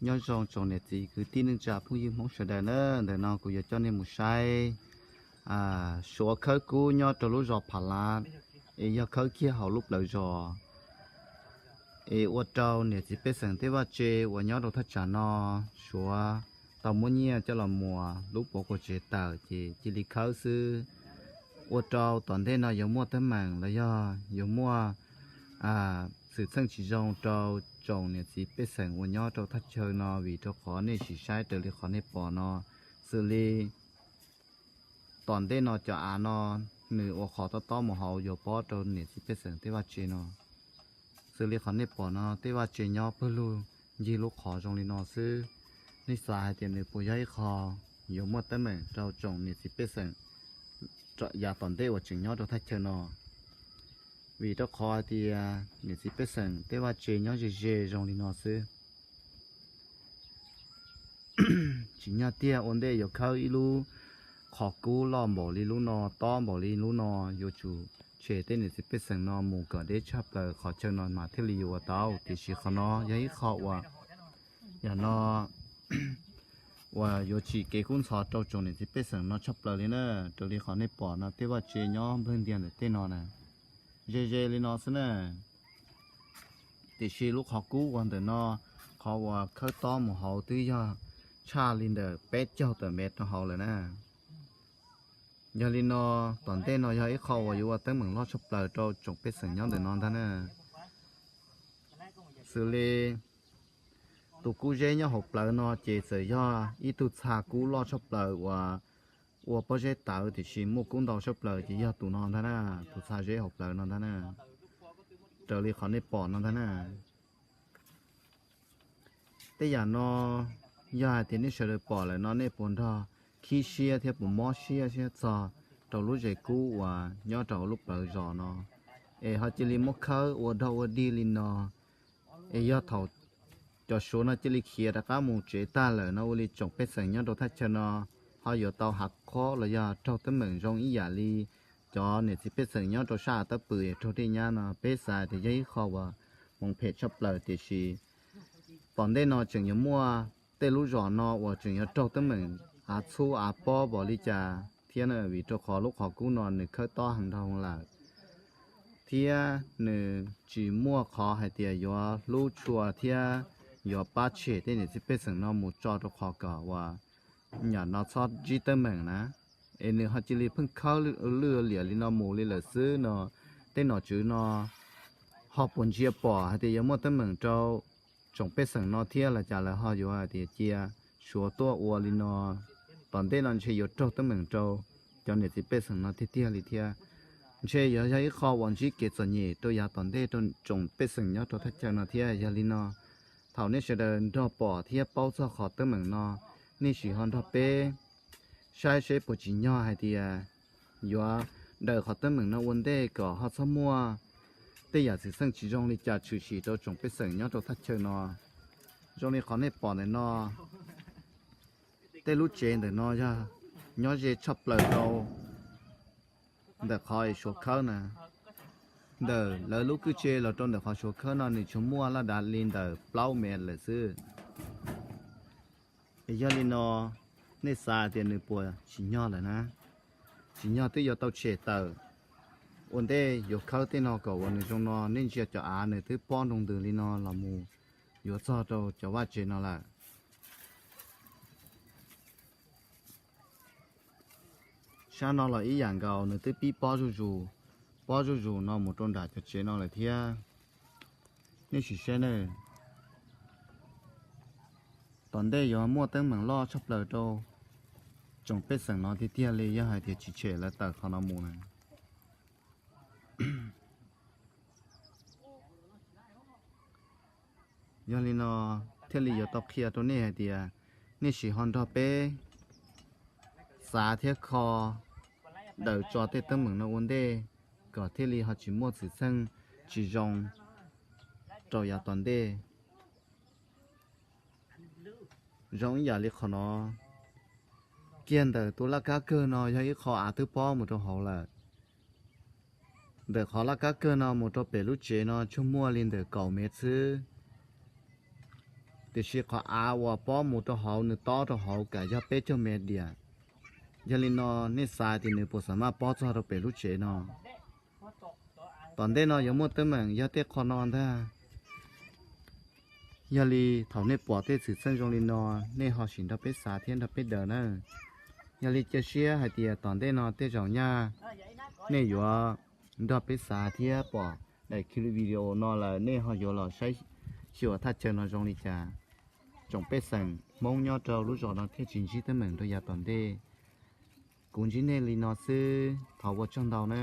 Nyob zoo tsoom niam txiv kwv tij neej tsa phooj ywg Hmoob sawv daws na, ntawm no kuv yuav coj nej mus saib Suav khawb kub nyob rau lub zos Phav Lav, es yog khawb kiag hauv lub plawv zos. Es ua rau niam txiv pej xeem tej vaj tse uas nyob rau thaj tsam no, Suav tau muab nyiaj coj los muas lub puav quas tsev tawm ces cia li khawb xwb. Ua rau tom ntej no yuav muaj teeb meem los yog yuav muaj xwm txheej tsis zoo rau tsoom niam txiv pej xeem uas nyob rau thaj chaw no, vim rau qhov nej sim saib raws li qhov nej pom no, xws li tom ntej no cov av no nws ua qhov tob tob mus hauv yuav pob rau niam txiv pej xeem tej vaj tse no. Xws li qhov nej pom no tej vaj tse nyob pawg lug ncig lub qhov zoo li no xwb. Nej xav hais tias nws puas yog ib qho yuav muaj teeb meem rau tsoom niam txiv pej xeem yav tom ntej uas tseem nyob rau thaj chaw no? Vim rau qhov hais tias niam txiv pej xeem tej vaj tse nyob ze ze zoo li no xwb. Tsim nyog tiag ua ntej yuav khawb ib lub qhov kub loj npaum li lub no, tob npaum li lub no, yuav tsum tshem tej niam txiv pej xeem no mus kom deb tshaj plaws qhov chaw no mas thiaj li yuav ua tau. Tiam sis qhov no yog ib qho uas yam no uas yuav tsim kev kub ntxhov rau tsoom niam txiv pej xeem no tshaj plaws li na. Raws li qhov nej pom no tej vaj tse nyob nplawg ntiag ntawm tej no na, ze ze li no xwb na. Tiam sis lub qhov kub uas ntawm no, qhov uas khawb tob mus hauv twb yog tshaj li ntawm peb caug tawm mev rau hauv lawm na. Yog li no, tom ntej no yog ib qho uas yuav ua teeb meem loj tshaj plaws rau tsoom pej xeem nyob ntawm no ntag na. Xws li tus kub zeb nyob hauv plawv no ces txawm yog ib tug txha kub loj tshaj plaws uas ua pob zeb tawv tiam sis muaj kub ntau tshaj plaws ces yog tus no ntag na, tus txha zeb hauv plawv no ntag na. Raws li qhov nej pom no ntag na. Tej yam no yog hais tias nej sawv daws pom lawm no nej puas nrog khib siab thiab puas mob siab siab txog rau lub zes kub uas nyob rau hauv lub plawv zos no, es ho cia li muab khawb ua dog ua dig li no? Es yog thaum cov Suav no cia li khiav rov qab mus tsev tag lawm no ua li tsoom pej xeem nyob rau thaj chaw no ho yuav tau hav qhob los yog raug teeb meem zoo ib yam li cov niam txiv pej xeem nyob rau sab av tab pw raug dej nyab no? Peb xav tias yog ib qho uas hmoov phem tshaj plaws tiam sis tom ntej no tseem yuav muaj tej lub zos no uas tseem yuav raug teeb meem av txhub av pob npaum li cas thiab na, vim rau qhov lub qhov kub no nws khawb tob heev dhau lawm, thiab nws tsis muaj qhov hais tias yuav hlub tshua thiab yuav pab tshem tej niam txiv pej xeem no mus tso rau qhov kom uas yam no txhob ntsib teeb meem na. Es nws ho cia li pheej khawb lwj liam li no mus li lawm xwb no, tej nom tswv no ho puas ntsia pom hais tias yuav muaj teeb meem rau tsoom pej xeem no thiab los cas lawv ho yuav hais tias cia Suav tuaj ua li no? Tom ntej no ntshe yuav raug teeb meem rau cov niam txiv pej xeem no tiag tiag li thiab. Ntshe yuav yog ib qho uas ntsib kev txom nyem rau yav tom ntej rau tsoom pej xeem nyob rau thaj chaw no thiab. Yog li no, thaum nej sawv daws nrog pom thiab paub txog qhov teeb meem no, nej sim ho nrog peb saib seb puas tsim nyog hais tias yuav daws qhov teeb meem no ua ntej kom ho txhob muaj tej yam xwm txheej tsis zoo li cas tshwm sim rau tsoom pej xeem nyob rau thaj chaw no. Zoo li qhov nej pom ntawm no, tej lub tsev ntawm no yog nyob ze tshaj plaws rau ntawm qhov es Suav khawb na. Ntawm lawv lub kwj tse los rau ntawm qhov Suav khawb no nws tsuas muaj laj dav li ntawm plaub mev lawm xwb. Es yog li no, nej xav tias nws puas tsim nyog lawm na? Tsim nyog twb yuav tau tshem tawm ua ntej yuav khawb tej no kom uas nws zoo no. Nej ntsia cov av nws twb pob nroo ntws li no los mus yuav txog rau cov vaj tsev no lawm. Sab no los ib yam nkaus, nws twb pib pob zuj zus, pob zuj zus no mus rau nram cov tsev no lawm thiab. Nej sim saib ne, tom ntej yuav muaj teeb meem loj tshaj plaws rau tsoom pej xeem no tiag tiag li yog hais tias tsis tshem lawv tawm qhov no mus na. Yog li no, thiaj li yuav tau qhia rau nej hais tias nej sim ho nrog peb xav thiab kho daws tso tej teeb meem no ua ntej kom thiaj li ho tsis muaj xwm txheej tsis zoo rau yav tom ntej. Zoo ib yam li qhov no, kiag ntawm tus laj kab kawg no yog ib qho av twb pob mus rau hauv lawm. Ntawm qhov laj kab kawg no mus rau pem lub tsev no tsuas muaj li ntawm kaum mev xwb. tiam sis qhov av uas pob mus rau hauv nws tob rau hauv kam yog peb caug mev diam. Yog li no nej xav tias nws puas xav maj pob txog rau pem lub tsev no. Tom ntej no yuav muaj teeb meem yog tej qho no ntag. Yog li thaum nej pom tej xwm txheej zoo li no, nej ho sim nrog peb xav thiab nrog peb daws na. Yog li cia siab hais tias tom ntej no tej zaum nyaj nej yuav nrog peb xav thiab pom daim clip video no lawm nej ho yuav los saib xyuas thaj chaw no zoo li cas. Tsoom pej xeem Hmoob nyob rau lub zos no thiaj tsis ntsib teeb meem rau yav tom ntej. Kuv ntsib nej li no xwb, thov ua tsaug ntau na.